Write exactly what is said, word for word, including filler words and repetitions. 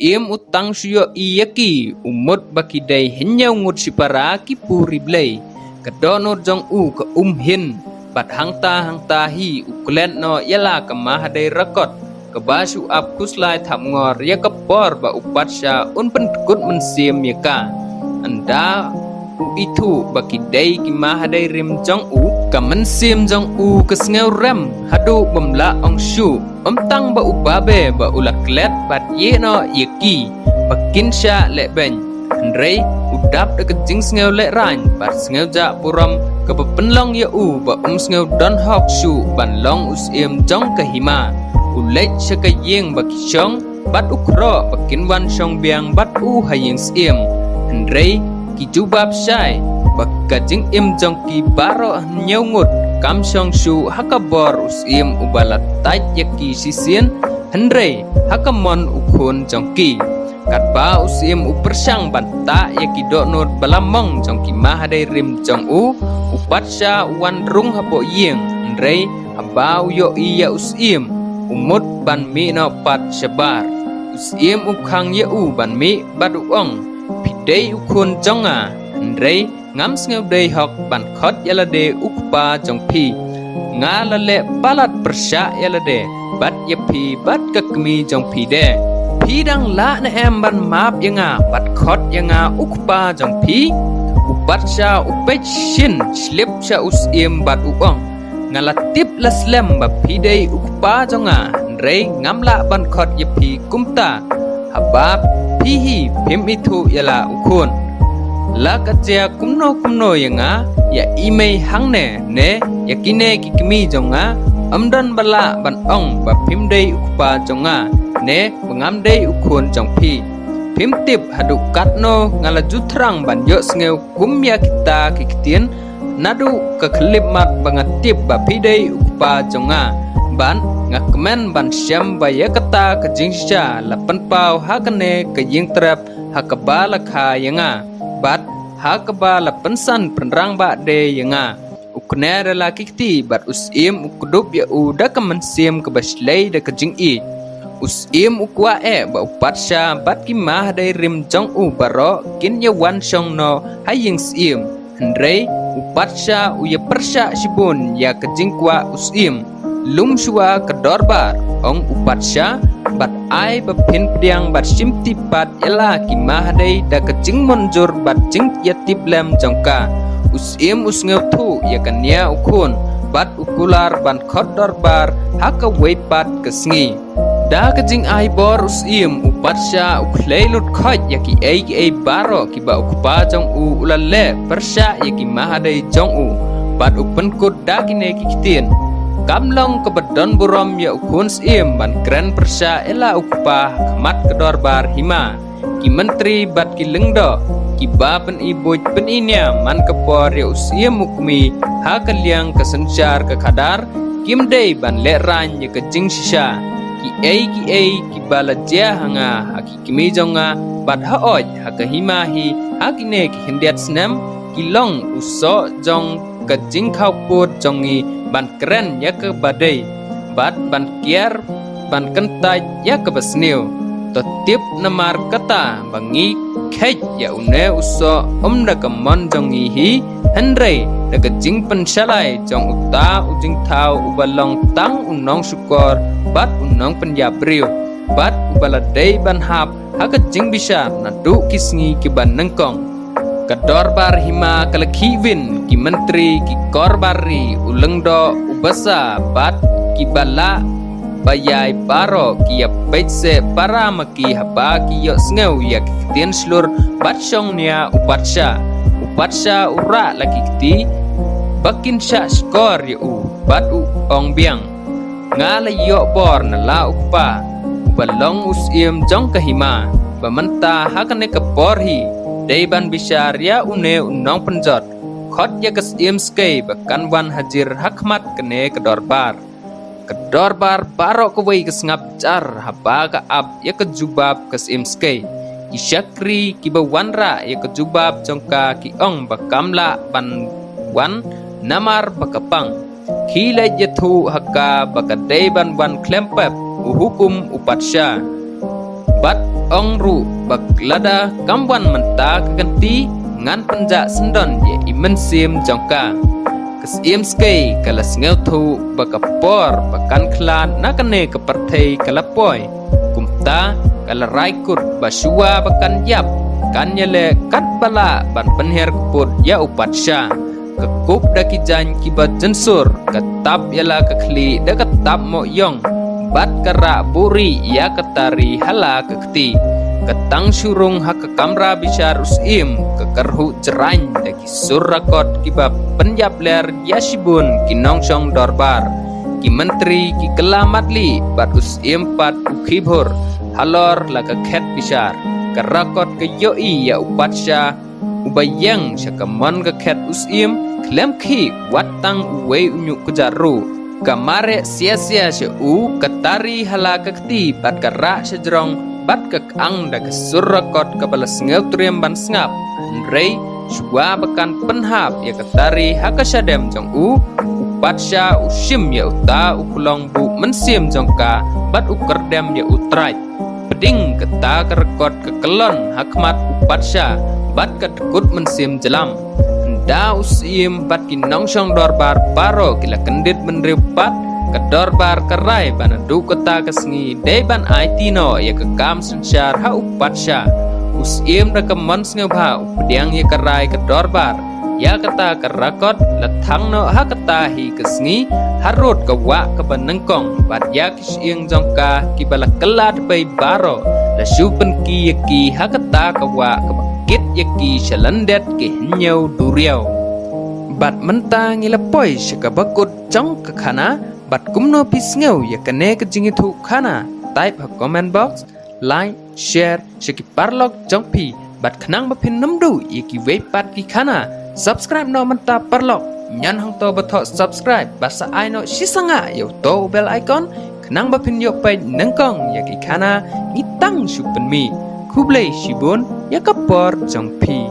Syiem u tang shu ïohi ïa ki, u mut ba ki dei hynñiew ngut shipara ki puri blei. Ka dohnud jong u ka um hin, bad hangta hangta hi u klet noh ïa la ka Mahadei Rakot, kaba shu ap khuslai thapngor ïa ka por ba u Patsha un pynkut mynsiem ïa ka. Ynda u ithuh ba ki dei ki Mahadei rim jong u, ka mynsiem jong u ka sngew rem haduh bym lah ong shuh. Ym tang ba u babe ba u la klet bad ïeh noh ïa ki ba kin shah lehbeiñ, hynrei u dap da ka jingsngew lehraiñ bad sngew jah burom kaba pynlong ïa u ba um sngew don hok shuh ban long u syiem jong ka hima. U leit sha ka ïing ba ki shong bad u khroh ba kin wan shong biang bad u ha ïing syiem. Hynrei ki jubab shai ba ka jingim jong ki baroh hynñiew ngut kam shong shuh ha ka bor u syiem uba la tait ïa ki shisien, hynrei ha ka mon u khun jong ki. Katba u syiem u pyrshang ban tah ïa ki dohnud ba la mong jong ki Mahadei rim jong u, u Patsha u wan rung hapoh ïing, hynrei haba u ïohi ïa u syiem, u mut ban mih noh pat shabar. U syiem u khang ïa u ban mih bad u ong, phi dei u khun jong nga, hynrei ngam sngew dei hok ban khot ïa lade u kpa jong phi. Nga la leh palat pyrshah ïa lade bad ïa phi bad ka kmie jong phi de. Phi dang lah ne em ban map ïa nga bad khot ïa nga u kpa jong phi? U Patsha u peit shin shlip sha u syiem bad u ong, nga la tip la slem ba phi dei u kpa jong nga, hynrei ngam lah ban khot ïa phi kumta haba phi hi phim ithuh ïa la u khun. La ka jia kumno kumno ïa nga, ïa i mei hangne ne ïa kine ki kmie jong nga, ym don ba lah ban ong ba phim dei u kpa jong nga ne ba ngam dei u khun jong phi. Phim tip haduh katno nga la ju thrang ban ïohsngew kum ïa kita ki ktien naduh ka khyllipmat ba nga tip ba phi dei u kpa jong nga. Bad nga kmen ban shem ba ïa kata ka jingshisha la pynpaw ha kane ka ïing trep ha kaba la kha ïa nga bad ha kaba la pynsan pynrangbah de ïa nga. U kner da la ki kti bad u syiem u kdup ïa u da ka mynsiem kaba shlei da ka jingïeit. U syiem u kwah eh ba u Patsha bad ki Mahadei rim jong u baroh kin ïa wan shong noh ha ïing syiem. Hynrei u Patsha u ïa pyrshah shibun ïa ka jingkwah u syiem. Lum shuwa ka dorbar, ong u Patsha, bad ai ba phin pdiang bad shim tip pat ïa la ki Mahadei da ka jingmynjur bad jingïatiplem jong ka. U syiem u sngewthuh ïa ka nia u khun bad u kular ban khot dorbar ha kawei pat ka sngi. Da ka jingai bor u syiem u Patsha u khlei lut khoit ïa kiei kiei baroh kiba u kpa jong u u la leh pyrshah ïa ki Mahadei jong u bad u pynkut da kine ki ktien, kam long kaba don burom ïa u khun syiem ban kren pyrshah ïa la u kpa ha khmat ka dorbar hima. Ki myntri bad ki lyngdoh kiba pyni buit pyni nia man ka por ïa u syiem u kmie ha ka liang ka synshar ka khadar, kim dei ban lehraiñ ïa ka jingshisha. Kiei kiei kiba la jia ha nga ha ki kmie jong nga bad ha oi ha ka hima hi ha kine ki khyndiat snem ki long u soh jong ka jingkhawpud jong ngi ban kren ïa kaba dei bad ban kiar ban kyntait ïa kaba sniew. To tip namar kata ba ngi kheit ïa une u soh ym da ka mon jong ngi hi, hynrei da ka jingpynshalai jong uta u jingthaw uba long tang u nongshukor bad u nongpynïap briew bad uba la dei ban hap ha ka jingbishar naduh ki sngi kiba nyngkong. Ka dorbar hima ka la khih win, ki myntri, ki korbar ri, u lyngdoh, u basa bad kiba lah ba ïai baroh ki ïa peit seh para ma ki haba ki ïohsngew ïa ki ktien shlur bad shong nia u Patsha. U Patsha u rah la ki kti ba kin shah shkor ïa u bad u ong biang, nga la ïoh bor na la u kpa uba long u syiem jong ka hima, ba mynta ha kane ka por hi dei ban bishar ïa une u nongpynjot. Khot ïa ka syiem skei ba kan wan hajir ha khmat kane ka dorbar. Ka dorbar baroh kawei ka sngap jar haba ka ap ïa ka jubab ka syiem skei. Ki shakri kiba wanrah ïa ka jubab jong ka ki ong ba kam lah ban wan namar ba ka pang. Ki leit ïathuh ha ka ba ka dei ban wan khlem pep u hukum u Patsha. Bad ong ruh ba lada kam wan mynta ka kynti, ngan pynjah syndon ïa i mynsiem jong ka. Ka Syiem Skei ka la sngewthuh ba ka por ba kan khlad na kane ka pyrthei ka la poi. Kumta ka la rai kut ba shuwa ba kan ïap, kan ïaleh katba lah ban pynhiar kput ïa u patsha. Ka kup da ki jaiñ kiba jynsur, ka tap ïa la ka khlieh da ka tap moh ïong, bad ka rah buhrieh ïa ka tari ha la ka kti. Ka tang shu rung ha ka kamra bishar u Syiem, ka kyrhuh jraiñ da ki sur rakot kiba pynïap ler ïa shibun ki nongshong dorbar, ki myntri, ki kylla matlieh, bad u Syiem pat u khih bhur halor la ka khet bishar. Ka rakot ka ïohi ïa u patsha uba ïeng sha ka mon ka khet u Syiem, khlem khih wat tang uwei u ñiuh kjat ruh. Ka mareh sia sia sha u, ka tari ha la ka kti bad ka rah sha jrong, bad ka kang da ka sur rakot kaba la sngewtriem ban sngap. Hynrei shuwa ba kan pynhap ïa ka tari ha ka shadem jong u, u patsha u shim ïa uta u khlong buh mynsiem jong ka, bad u kyrdem ïa u trai. Pdeng kata ka rakot ka kyllon ha khmat u patsha, bad ka dkut mynsiem jylliew. Ynda u Syiem bad ki nongshong dorbar baroh ki la kyndit bynriew pat, ka dorbar ka rai ba naduh kata ka sngi dei ban aiti noh ïa ka kam synshar ha u patsha. U Syiem da ka mon sngewbha u pdiang ïa ka rai ka dorbar. Ïa kata ka rakot la thang noh ha kata hi ka sngi, harud ka wah kaba nyngkong, bad ïa ki shyieng jong ka kiba la kylla dpei baroh, la shu pynki ïa ki ha kata ka wah kaba kit ïa ki sha lyndet ki hynñiew duriaw. Bad mynta ngi la poi sha kaba kut jong ka khana, bad kumno phi sngew ïa kane ka jingïathuh khana, type ha comment box, like, share sha ki paralok jong phi, bad khnang ba phin ym duh ïa kiwei pat ki khana, subscribe noh mynta paralok. Ñion hangto ba thoh subscribe, bad sa ai noh shi sangah ïa uto u bell icon, khnang ba phin ïoh peit nyngkong ïa ki khana ngi tang shu pynmih. Khublei shibun ïa ka por jong phi.